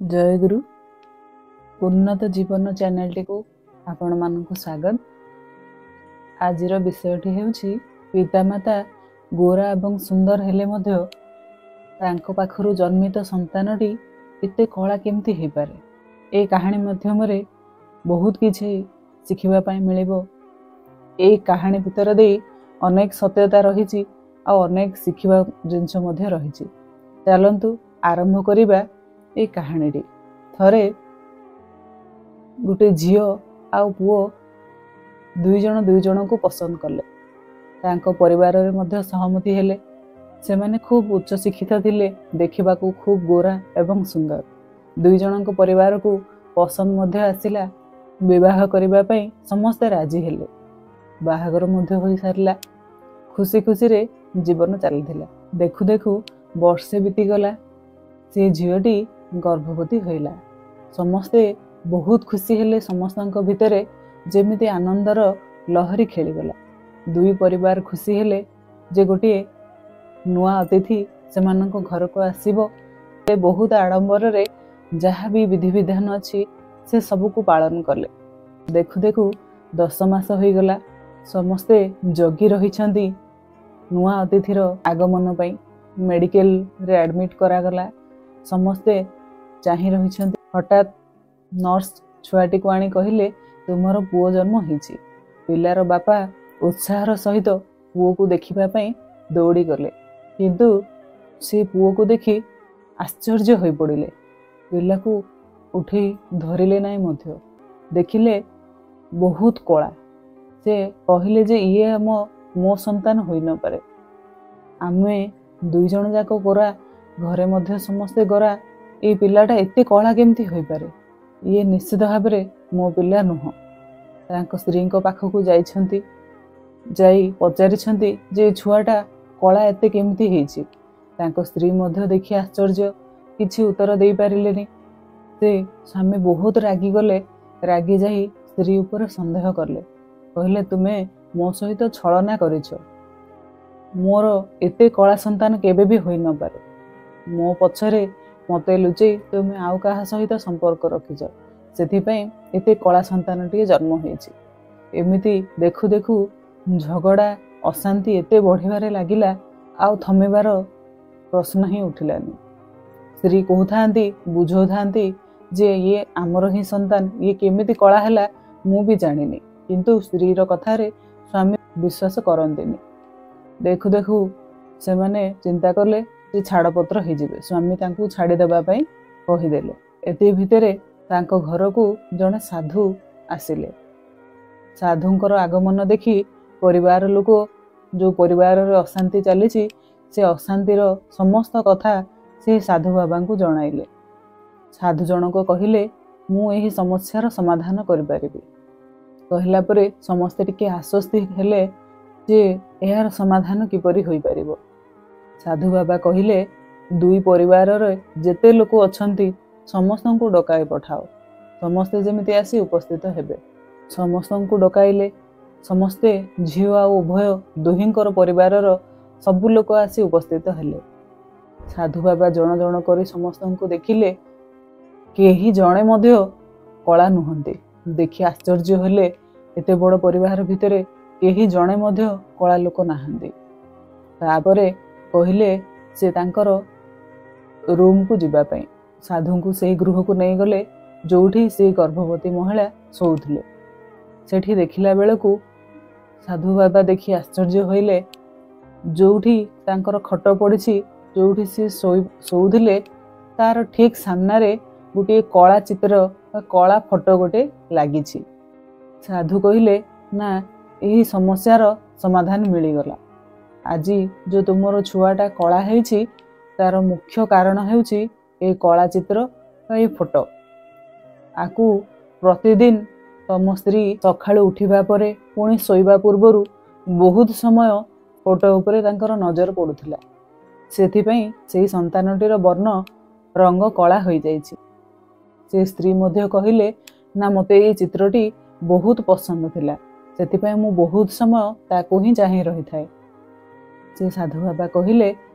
ଜୟଗୁରୁ। ଉନ୍ନତ ଜୀବନ ଚ୍ୟାନେଲଟିକୁ ଆପଣମାନଙ୍କୁ ସ୍ୱାଗତ। ଆଜିର ବିଷୟଟି ହେଉଛି, ପିତାମାତା ଗୋରା ଏବଂ ସୁନ୍ଦର ହେଲେ ମଧ୍ୟ ତାଙ୍କ ପାଖରୁ ଜନ୍ମିତ ସନ୍ତାନଟି ଏତେ କଳା କେମିତି ହେଇପାରେ? ଏ କାହାଣୀ ମାଧ୍ୟମରେ ବହୁତ କିଛି ଶିଖିବା ପାଇଁ ମିଳିବ। ଏଇ କାହାଣୀ ଭିତରେ ଦେଇ ଅନେକ ସତ୍ୟତା ରହିଛି ଆଉ ଅନେକ ଶିଖିବା ଜିନିଷ ମଧ୍ୟ ରହିଛି। ଚାଲନ୍ତୁ ଆରମ୍ଭ କରିବା ଏଇ କାହାଣୀଟି। ଥରେ ଗୋଟେ ଝିଅ ଆଉ ପୁଅ ଦୁଇ ଜଣ ଦୁଇ ଜଣଙ୍କୁ ପସନ୍ଦ କଲେ। ତାଙ୍କ ପରିବାରରେ ମଧ୍ୟ ସହମତି ହେଲେ। ସେମାନେ ଖୁବ୍ ଉଚ୍ଚ ଶିକ୍ଷିତ ଥିଲେ, ଦେଖିବାକୁ ଖୁବ୍ ଗୋରା ଏବଂ ସୁନ୍ଦର। ଦୁଇ ଜଣଙ୍କ ପରିବାରକୁ ପସନ୍ଦ ମଧ୍ୟ ଆସିଲା। ବିବାହ କରିବା ପାଇଁ ସମସ୍ତେ ରାଜି ହେଲେ। ବାହାଘର ମଧ୍ୟ ହୋଇସାରିଲା। ଖୁସି ଖୁସିରେ ଜୀବନ ଚାଲିଥିଲା। ଦେଖୁ ଦେଖୁ ବର୍ଷେ ବିତିଗଲା। ସେ ଝିଅଟି ଗର୍ଭବତୀ ହୋଇଲା। ସମସ୍ତେ ବହୁତ ଖୁସି ହେଲେ। ସମସ୍ତଙ୍କ ଭିତରେ ଯେମିତି ଆନନ୍ଦର ଲହରୀ ଖେଳିଗଲା। ଦୁଇ ପରିବାର ଖୁସି ହେଲେ ଯେ ଗୋଟିଏ ନୂଆ ଅତିଥି ସେମାନଙ୍କ ଘରକୁ ଆସିବ। ବହୁତ ଆଡ଼ମ୍ବରରେ ଯାହା ବି ବିଧିବିଧାନ ଅଛି, ସେ ସବୁକୁ ପାଳନ କଲେ। ଦେଖୁ ଦେଖୁ 10 ମାସ ହୋଇଗଲା। ସମସ୍ତେ ଜଗି ରହିଛନ୍ତି ନୂଆ ଅତିଥିର ଆଗମନ ପାଇଁ। ମେଡ଼ିକାଲରେ ଆଡ଼ମିଟ୍ କରାଗଲା। ସମସ୍ତେ ଚାହିଁ ରହିଛନ୍ତି। ହଠାତ୍ ନର୍ସ ଛୁଆଟିକୁ ଆଣି କହିଲେ, ତୁମର ପୁଅ ଜନ୍ମ ହେଇଛି। ପିଲାର ବାପା ଉତ୍ସାହର ସହିତ ପୁଅକୁ ଦେଖିବା ପାଇଁ ଦୌଡ଼ି ଗଲେ, କିନ୍ତୁ ସେ ପୁଅକୁ ଦେଖି ଆଶ୍ଚର୍ଯ୍ୟ ହୋଇପଡ଼ିଲେ। ପିଲାକୁ ଉଠେଇ ଧରିଲେ ନାହିଁ ମଧ୍ୟ। ଦେଖିଲେ ବହୁତ କଳା। ସେ କହିଲେ ଯେ ଇଏ ଆମ ମୋ ସନ୍ତାନ ହୋଇନପାରେ। ଆମେ ଦୁଇ ଜଣ ଯାକ ଗୋରା, ଘରେ ମଧ୍ୟ ସମସ୍ତେ ଗୋରା। ଏଇ ପିଲାଟା ଏତେ କଳା କେମିତି ହୋଇପାରେ? ଇଏ ନିଶ୍ଚିତ ଭାବରେ ମୋ ପିଲା ନୁହଁ। ତାଙ୍କ ସ୍ତ୍ରୀଙ୍କ ପାଖକୁ ଯାଇଛନ୍ତି, ଯାଇ ପଚାରିଛନ୍ତି ଯେ ଏ ଛୁଆଟା କଳା ଏତେ କେମିତି ହେଇଛି? ତାଙ୍କ ସ୍ତ୍ରୀ ମଧ୍ୟ ଦେଖି ଆଶ୍ଚର୍ଯ୍ୟ, କିଛି ଉତ୍ତର ଦେଇପାରିଲେନି। ସେ ସ୍ୱାମୀ ବହୁତ ରାଗିଗଲେ। ରାଗି ଯାଇ ସ୍ତ୍ରୀ ଉପରେ ସନ୍ଦେହ କଲେ। କହିଲେ, ତୁମେ ମୋ ସହିତ ଛଳନା କରିଛ। ମୋର ଏତେ କଳା ସନ୍ତାନ କେବେ ବି ହୋଇନପାରେ। ମୋ ପଛରେ ମୋତେ ଲୁଚେଇ ତୁମେ ଆଉ କାହା ସହିତ ସମ୍ପର୍କ ରଖିଛ, ସେଥିପାଇଁ ଏତେ କଳା ସନ୍ତାନଟିଏ ଜନ୍ମ ହେଇଛି। ଏମିତି ଦେଖୁ ଦେଖୁ ଝଗଡ଼ା ଅଶାନ୍ତି ଏତେ ବଢ଼ିବାରେ ଲାଗିଲା, ଆଉ ଥମିବାର ପ୍ରଶ୍ନ ହିଁ ଉଠିଲାନି। ସ୍ତ୍ରୀ କହୁଥାନ୍ତି, ବୁଝାଉଥାନ୍ତି ଯେ ଇଏ ଆମର ହିଁ ସନ୍ତାନ, ଇଏ କେମିତି କଳା ହେଲା ମୁଁ ବି ଜାଣିନି। କିନ୍ତୁ ସ୍ତ୍ରୀର କଥାରେ ସ୍ୱାମୀ ବିଶ୍ୱାସ କରନ୍ତିନି। ଦେଖୁ ଦେଖୁ ସେମାନେ ଚିନ୍ତା କଲେ ଯେ ଛାଡ଼ପତ୍ର ହେଇଯିବେ। ସ୍ୱାମୀ ତାଙ୍କୁ ଛାଡ଼ିଦେବା ପାଇଁ କହିଦେଲେ। ଏତିକି ଭିତରେ ତାଙ୍କ ଘରକୁ ଜଣେ ସାଧୁ ଆସିଲେ। ସାଧୁଙ୍କର ଆଗମନ ଦେଖି ପରିବାର ଲୋକ, ଯେଉଁ ପରିବାରରେ ଅଶାନ୍ତି ଚାଲିଛି, ସେ ଅଶାନ୍ତିର ସମସ୍ତ କଥା ସେ ସାଧୁ ବାବାଙ୍କୁ ଜଣାଇଲେ। ସାଧୁ ଜଣକ କହିଲେ, ମୁଁ ଏହି ସମସ୍ୟାର ସମାଧାନ କରିପାରିବି। କହିଲା ପରେ ସମସ୍ତେ ଟିକେ ଆଶ୍ୱସ୍ତି ହେଲେ ଯେ ଏହାର ସମାଧାନ କିପରି ହୋଇପାରିବ। ସାଧୁ ବାବା କହିଲେ, ଦୁଇ ପରିବାରରେ ଯେତେ ଲୋକ ଅଛନ୍ତି ସମସ୍ତଙ୍କୁ ଡକାଇ ପଠାଅ, ସମସ୍ତେ ଯେମିତି ଆସି ଉପସ୍ଥିତ ହେବେ। ସମସ୍ତଙ୍କୁ ଡକାଇଲେ। ସମସ୍ତେ, ଝିଅ ଆଉ ଉଭୟ ଦୁହିଁଙ୍କର ପରିବାରର ସବୁ ଲୋକ ଆସି ଉପସ୍ଥିତ ହେଲେ। ସାଧୁ ବାବା ଜଣ ଜଣ କରି ସମସ୍ତଙ୍କୁ ଦେଖିଲେ। କେହି ଜଣେ ମଧ୍ୟ କଳା ନୁହନ୍ତି। ଦେଖି ଆଶ୍ଚର୍ଯ୍ୟ ହେଲେ, ଏତେ ବଡ଼ ପରିବାର ଭିତରେ କେହି ଜଣେ ମଧ୍ୟ କଳା ଲୋକ ନାହାନ୍ତି। ତାପରେ କହିଲେ ସେ ତାଙ୍କର ରୁମକୁ ଯିବା ପାଇଁ। ସାଧୁଙ୍କୁ ସେଇ ଗୃହକୁ ନେଇଗଲେ ଯୋଉଠି ସେଇ ଗର୍ଭବତୀ ମହିଳା ଶୋଉଥିଲେ। ସେଠି ଦେଖିଲା ବେଳକୁ ସାଧୁ ବାବା ଦେଖି ଆଶ୍ଚର୍ଯ୍ୟ ହୋଇଲେ। ଯୋଉଠି ତାଙ୍କର ଖଟ ପଡ଼ିଛି, ଯୋଉଠି ସେ ଶୋଉଥିଲେ, ତାର ଠିକ ସାମ୍ନାରେ ଗୋଟିଏ କଳା ଚିତ୍ର ବା କଳା ଫଟୋ ଗୋଟେ ଲାଗିଛି। ସାଧୁ କହିଲେ, ନା, ଏହି ସମସ୍ୟାର ସମାଧାନ ମିଳିଗଲା। ଆଜି ଯୋଉ ତୁମର ଛୁଆଟା କଳା ହେଇଛି, ତାର ମୁଖ୍ୟ କାରଣ ହେଉଛି ଏ କଳା ଚିତ୍ର ବା ଏଇ ଫଟୋ। ଆକୁ ପ୍ରତିଦିନ ତମ ସ୍ତ୍ରୀ ସକାଳୁ ଉଠିବା ପରେ, ପୁଣି ଶୋଇବା ପୂର୍ବରୁ ବହୁତ ସମୟ ଫଟୋ ଉପରେ ତାଙ୍କର ନଜର ପଡୁଥିଲା। ସେଥିପାଇଁ ସେଇ ସନ୍ତାନଟିର ବର୍ଣ୍ଣ ରଙ୍ଗ କଳା ହୋଇଯାଇଛି। ସେ ସ୍ତ୍ରୀ ମଧ୍ୟ କହିଲେ, ନା, ମୋତେ ଏଇ ଚିତ୍ରଟି ବହୁତ ପସନ୍ଦ ଥିଲା, ସେଥିପାଇଁ ମୁଁ ବହୁତ ସମୟ ତାକୁ ହିଁ ଚାହିଁ ରହିଥାଏ। ସେ ସାଧୁ ବାବା କହିଲେ,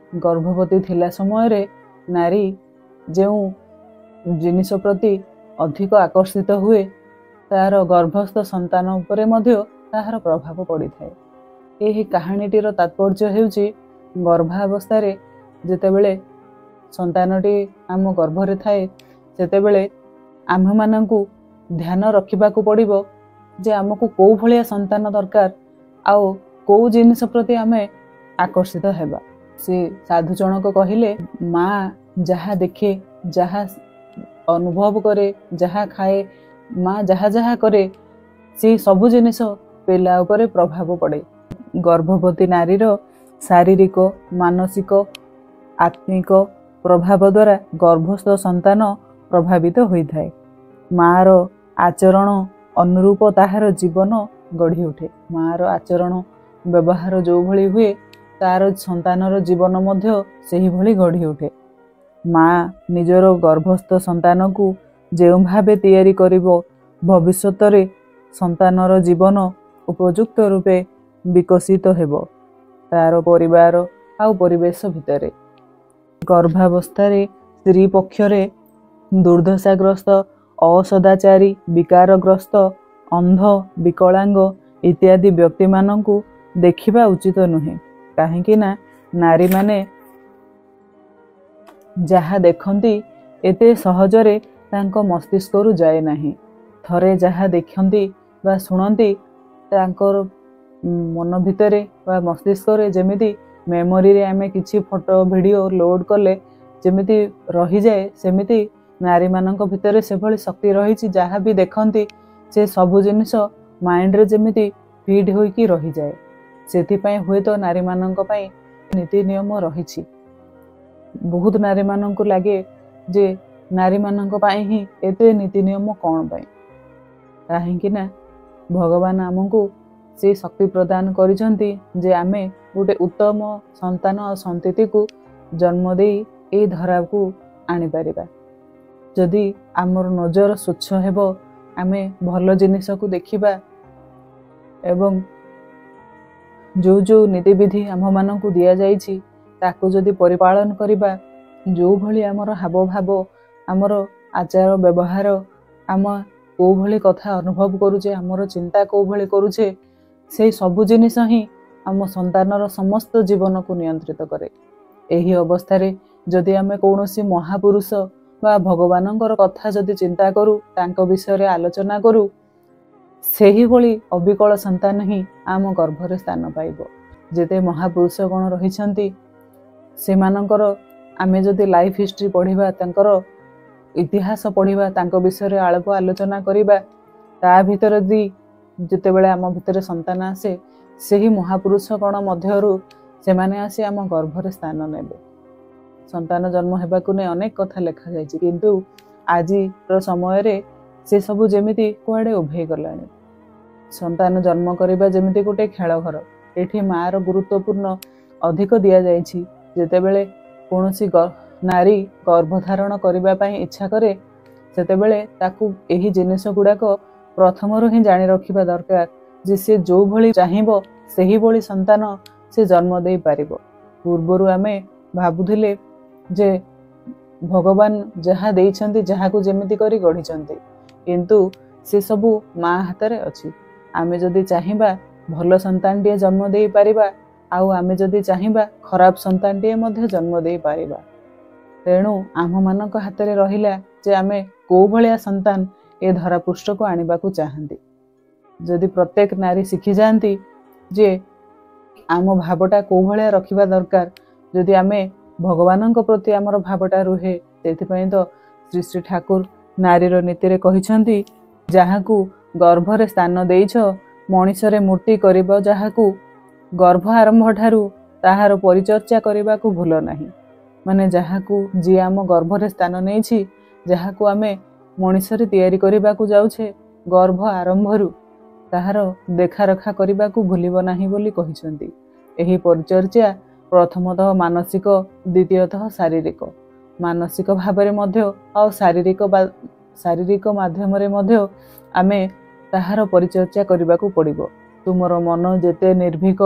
ଗର୍ଭବତୀ ଥିଲା ସମୟରେ ନାରୀ ଯେଉଁ ଜିନିଷ ପ୍ରତି ଅଧିକ ଆକର୍ଷିତ ହୁଏ, ତାର ଗର୍ଭସ୍ଥ ସନ୍ତାନ ଉପରେ ମଧ୍ୟ ତାହାର ପ୍ରଭାବ ପଡ଼ିଥାଏ। ଏହି କାହାଣୀଟିର ତାତ୍ପର୍ଯ୍ୟ ହେଉଛି, ଗର୍ଭାବସ୍ଥାରେ ଯେତେବେଳେ ସନ୍ତାନଟି ଆମ ଗର୍ଭରେ ଥାଏ, ସେତେବେଳେ ଆମ୍ଭମାନଙ୍କୁ ଧ୍ୟାନ ରଖିବାକୁ ପଡ଼ିବ ଯେ ଆମକୁ କେଉଁ ଭଳିଆ ସନ୍ତାନ ଦରକାର ଆଉ କେଉଁ ଜିନିଷ ପ୍ରତି ଆମେ ଆକର୍ଷିତ ହେବା। ସେ ସାଧୁ ଜଣକ କହିଲେ, ମା ଯାହା ଦେଖେ, ଯାହା ଅନୁଭବ କରେ, ଯାହା ଖାଏ, ମା ଯାହା ଯାହା କରେ, ସେଇ ସବୁ ଜିନିଷ ପିଲା ଉପରେ ପ୍ରଭାବ ପଡ଼େ। ଗର୍ଭବତୀ ନାରୀର ଶାରୀରିକ, ମାନସିକ, ଆତ୍ମିକ ପ୍ରଭାବ ଦ୍ୱାରା ଗର୍ଭସ୍ଥ ସନ୍ତାନ ପ୍ରଭାବିତ ହୋଇଥାଏ। ମାର ଆଚରଣ ଅନୁରୂପ ତାହାର ଜୀବନ ଗଢ଼ି ଉଠେ। ମାର ଆଚରଣ ବ୍ୟବହାର ଯେଉଁଭଳି ହୁଏ, ତାର ସନ୍ତାନର ଜୀବନ ମଧ୍ୟ ସେହିଭଳି ଗଢ଼ି ଉଠେ। ମା ନିଜର ଗର୍ଭସ୍ଥ ସନ୍ତାନକୁ ଯେଉଁ ଭାବେ ତିଆରି କରିବ, ଭବିଷ୍ୟତରେ ସନ୍ତାନର ଜୀବନ ଉପଯୁକ୍ତ ରୂପେ ବିକଶିତ ହେବ ତାର ପରିବାର ଆଉ ପରିବେଶ ଭିତରେ। ଗର୍ଭାବସ୍ଥାରେ ସ୍ତ୍ରୀ ପକ୍ଷରେ ଦୁର୍ଦ୍ଦଶାଗ୍ରସ୍ତ, ଅସଦାଚାରୀ, ବିକାରଗ୍ରସ୍ତ, ଅନ୍ଧ, ବିକଳାଙ୍ଗ ଇତ୍ୟାଦି ବ୍ୟକ୍ତିମାନଙ୍କୁ ଦେଖିବା ଉଚିତ ନୁହେଁ। କାହିଁକି ନା ନାରୀମାନେ ଯାହା ଦେଖନ୍ତି ଏତେ ସହଜରେ ତାଙ୍କ ମସ୍ତିଷ୍କରୁ ଯାଏ ନାହିଁ। ଥରେ ଯାହା ଦେଖନ୍ତି ବା ଶୁଣନ୍ତି, ତାଙ୍କର ମନ ଭିତରେ ବା ମସ୍ତିଷ୍କରେ ଯେମିତି ମେମୋରିରେ ଆମେ କିଛି ଫଟୋ ଭିଡ଼ିଓ ଲୋଡ୍ କଲେ ଯେମିତି ରହିଯାଏ, ସେମିତି ନାରୀମାନଙ୍କ ଭିତରେ ସେଭଳି ଶକ୍ତି ରହିଛି। ଯାହା ବି ଦେଖନ୍ତି ସେ ସବୁ ଜିନିଷ ମାଇଣ୍ଡରେ ଯେମିତି ଫିଟ୍ ହୋଇକି ରହିଯାଏ। ସେଥିପାଇଁ ହୁଏତ ନାରୀମାନଙ୍କ ପାଇଁ ନୀତି ନିୟମ ରହିଛି। ବହୁତ ନାରୀମାନଙ୍କୁ ଲାଗେ ଯେ ନାରୀମାନଙ୍କ ପାଇଁ ହିଁ ଏତେ ନୀତି ନିୟମ କ'ଣ ପାଇଁ? କାହିଁକି ନା ଭଗବାନ ଆମକୁ ସେ ଶକ୍ତି ପ୍ରଦାନ କରିଛନ୍ତି ଯେ ଆମେ ଗୋଟେ ଉତ୍ତମ ସନ୍ତାନ ଆଉ ସନ୍ତତିକୁ ଜନ୍ମ ଦେଇ ଏଇ ଧରାକୁ ଆଣିପାରିବା। ଯଦି ଆମର ନଜର ସ୍ୱଚ୍ଛ ହେବ, ଆମେ ଭଲ ଜିନିଷକୁ ଦେଖିବା ଏବଂ ଯେଉଁ ଯେଉଁ ନୀତିବିଧି ଆମ୍ଭମାନଙ୍କୁ ଦିଆଯାଇଛି ତାକୁ ଯଦି ପରିପାଳନ କରିବା, ଯେଉଁଭଳି ଆମର ହାବଭାବ, ଆମର ଆଚାର ବ୍ୟବହାର, ଆମ କେଉଁଭଳି କଥା ଅନୁଭବ କରୁଛେ, ଆମର ଚିନ୍ତା କେଉଁଭଳି କରୁଛେ, ସେଇ ସବୁ ଜିନିଷ ହିଁ ଆମ ସନ୍ତାନର ସମସ୍ତ ଜୀବନକୁ ନିୟନ୍ତ୍ରିତ କରେ। ଏହି ଅବସ୍ଥାରେ ଯଦି ଆମେ କୌଣସି ମହାପୁରୁଷ ବା ଭଗବାନଙ୍କର କଥା ଯଦି ଚିନ୍ତା କରୁ, ତାଙ୍କ ବିଷୟରେ ଆଲୋଚନା କରୁ, ସେହିଭଳି ଅବିକଳ ସନ୍ତାନ ହିଁ ଆମ ଗର୍ଭରେ ସ୍ଥାନ ପାଇବ। ଯେତେ ମହାପୁରୁଷ ଗଣ ରହିଛନ୍ତି, ସେମାନଙ୍କର ଆମେ ଯଦି ଲାଇଫ୍ ହିଷ୍ଟ୍ରି ପଢ଼ିବା, ତାଙ୍କର ଇତିହାସ ପଢ଼ିବା, ତାଙ୍କ ବିଷୟରେ ଆଳପ ଆଲୋଚନା କରିବା, ତା ଭିତରେ ଯଦି ଯେତେବେଳେ ଆମ ଭିତରେ ସନ୍ତାନ ଆସେ, ସେହି ମହାପୁରୁଷ ଗଣ ମଧ୍ୟରୁ ସେମାନେ ଆସି ଆମ ଗର୍ଭରେ ସ୍ଥାନ ନେବେ। ସନ୍ତାନ ଜନ୍ମ ହେବାକୁ ନେଇ ଅନେକ କଥା ଲେଖାଯାଇଛି, କିନ୍ତୁ ଆଜିର ସମୟରେ ସେସବୁ ଯେମିତି କୁଆଡ଼େ ଉଭେଇ ଗଲାଣି। ସନ୍ତାନ ଜନ୍ମ କରିବା ଯେମିତି ଗୋଟେ ଖେଳ ଘର। ଏଠି ମାଆର ଗୁରୁତ୍ୱପୂର୍ଣ୍ଣ ଅଧିକ ଦିଆଯାଇଛି। ଯେତେବେଳେ କୌଣସି ନାରୀ ଗର୍ଭଧାରଣ କରିବା ପାଇଁ ଇଚ୍ଛା କରେ, ସେତେବେଳେ ତାକୁ ଏହି ଜିନିଷ ଗୁଡ଼ାକ ପ୍ରଥମରୁ ହିଁ ଜାଣି ରଖିବା ଦରକାର ଯେ ସେ ଯେଉଁଭଳି ଚାହିଁବ ସେହିଭଳି ସନ୍ତାନ ସେ ଜନ୍ମ ଦେଇପାରିବ। ପୂର୍ବରୁ ଆମେ ଭାବୁଥିଲେ ଯେ ଭଗବାନ ଯାହା ଦେଇଛନ୍ତି, ଯାହାକୁ ଯେମିତି କରି ଗଢ଼ିଛନ୍ତି, କିନ୍ତୁ ସେସବୁ ମା ହାତରେ ଅଛି। ଆମେ ଯଦି ଚାହିଁବା ଭଲ ସନ୍ତାନଟିଏ ଜନ୍ମ ଦେଇପାରିବା, ଆଉ ଆମେ ଯଦି ଚାହିଁବା ଖରାପ ସନ୍ତାନଟିଏ ମଧ୍ୟ ଜନ୍ମ ଦେଇପାରିବା। ତେଣୁ ଆମ୍ଭମାନଙ୍କ ହାତରେ ରହିଲା ଯେ ଆମେ କେଉଁ ଭଳିଆ ସନ୍ତାନ ଏ ଧରାପୃଷ୍ଠକୁ ଆଣିବାକୁ ଚାହାନ୍ତି। ଯଦି ପ୍ରତ୍ୟେକ ନାରୀ ଶିଖିଯାଆନ୍ତି ଯେ ଆମ ଭାବଟା କେଉଁ ଭଳିଆ ରଖିବା ଦରକାର, ଯଦି ଆମେ ଭଗବାନଙ୍କ ପ୍ରତି ଆମର ଭାବଟା ରୁହେ, ସେଥିପାଇଁ ତ ଶ୍ରୀ ଶ୍ରୀ ଠାକୁର ନାରୀର ନୀତିରେ କହିଛନ୍ତି, ଯାହାକୁ ଗର୍ଭରେ ସ୍ଥାନ ଦେଇଛ, ମଣିଷରେ ମୂର୍ତ୍ତି କରିବ ଯାହାକୁ, ଗର୍ଭ ଆରମ୍ଭ ଠାରୁ ତାହାର ପରିଚର୍ଚ୍ଚା କରିବାକୁ ଭୁଲ ନାହିଁ। ମାନେ ଯାହାକୁ, ଯିଏ ଆମ ଗର୍ଭରେ ସ୍ଥାନ ନେଇଛି, ଯାହାକୁ ଆମେ ମଣିଷରେ ତିଆରି କରିବାକୁ ଯାଉଛେ, ଗର୍ଭ ଆରମ୍ଭରୁ ତାହାର ଦେଖାରଖା କରିବାକୁ ଭୁଲିବ ନାହିଁ ବୋଲି କହିଛନ୍ତି। ଏହି ପରିଚର୍ଚ୍ଚା ପ୍ରଥମତଃ ମାନସିକ, ଦ୍ୱିତୀୟତଃ ଶାରୀରିକ। ମାନସିକ ଭାବରେ ମଧ୍ୟ ଆଉ ଶାରୀରିକ ମାଧ୍ୟମରେ ମଧ୍ୟ ଆମେ ତାହାର ପରିଚର୍ଚ୍ଚା କରିବାକୁ ପଡ଼ିବ। ତୁମର ମନ ଯେତେ ନିର୍ଭୀକ,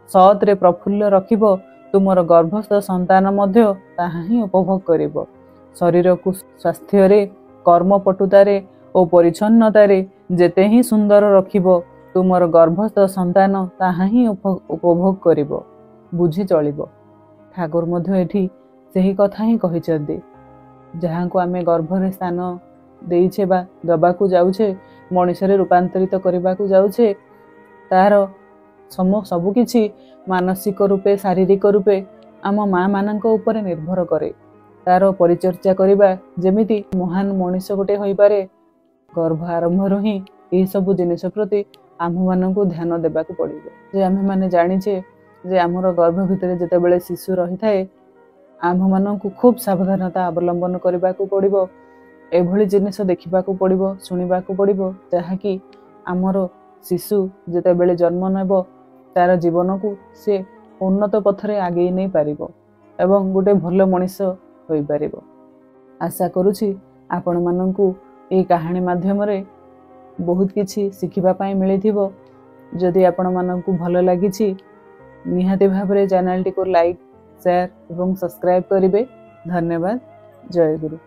ସତରେ ପ୍ରଫୁଲ୍ଲ ରଖିବ, ତୁମର ଗର୍ଭସ୍ଥ ସନ୍ତାନ ମଧ୍ୟ ତାହା ହିଁ ଉପଭୋଗ କରିବ। ଶରୀରକୁ ସ୍ୱାସ୍ଥ୍ୟରେ, କର୍ମପଟୁତାରେ ଓ ପରିଚ୍ଛନ୍ନତାରେ ଯେତେ ହିଁ ସୁନ୍ଦର ରଖିବ, ତୁମର ଗର୍ଭସ୍ଥ ସନ୍ତାନ ତାହା ହିଁ ଉପଭୋଗ କରିବ, ବୁଝି ଚଳିବ। ଠାକୁର ମଧ୍ୟ ଏଠି ସେହି କଥା ହିଁ କହିଛନ୍ତି। ଯାହାଙ୍କୁ ଆମେ ଗର୍ଭରେ ସ୍ଥାନ ଦେଇଛେ ବା ଦବାକୁ ଯାଉଛେ, ମଣିଷରେ ରୂପାନ୍ତରିତ କରିବାକୁ ଯାଉଛେ, ତାର ସବୁକିଛି ମାନସିକ ରୂପେ, ଶାରୀରିକ ରୂପେ ଆମ ମା ମାନଙ୍କ ଉପରେ ନିର୍ଭର କରେ। ତାର ପରିଚର୍ଚ୍ଚା କରିବା, ଯେମିତି ମହାନ ମଣିଷ ଗୋଟେ ହୋଇପାରେ, ଗର୍ଭ ଆରମ୍ଭରୁ ହିଁ ଏହିସବୁ ଜିନିଷ ପ୍ରତି ଆମ୍ଭମାନଙ୍କୁ ଧ୍ୟାନ ଦେବାକୁ ପଡ଼ିବ। ଯେ ଆମ୍ଭେମାନେ ଜାଣିଛେ ଯେ ଆମର ଗର୍ଭ ଭିତରେ ଯେତେବେଳେ ଶିଶୁ ରହିଥାଏ, ଆମ୍ଭମାନଙ୍କୁ ଖୁବ୍ ସାବଧାନତା ଅବଲମ୍ବନ କରିବାକୁ ପଡ଼ିବ। ଏଭଳି ଜିନିଷ ଦେଖିବାକୁ ପଡ଼ିବ, ଶୁଣିବାକୁ ପଡ଼ିବ, ଯାହାକି ଆମର ଶିଶୁ ଯେତେବେଳେ ଜନ୍ମ ନେବ ତାର ଜୀବନକୁ ସେ ଉନ୍ନତ ପଥରେ ଆଗେଇ ନେଇପାରିବ ଏବଂ ଗୋଟେ ଭଲ ମଣିଷ ହୋଇପାରିବ। ଆଶା କରୁଛି ଆପଣମାନଙ୍କୁ ଏହି କାହାଣୀ ମାଧ୍ୟମରେ ବହୁତ କିଛି ଶିଖିବା ପାଇଁ ମିଳିଥିବ। ଯଦି ଆପଣମାନଙ୍କୁ ଭଲ ଲାଗିଛି, ନିହାତି ଭାବରେ ଚ୍ୟାନେଲଟିକୁ ଲାଇକ୍, ସେୟାର ଏବଂ ସବସ୍କ୍ରାଇବ୍ କରିବେ। ଧନ୍ୟବାଦ। ଜୟ ଗୁରୁ।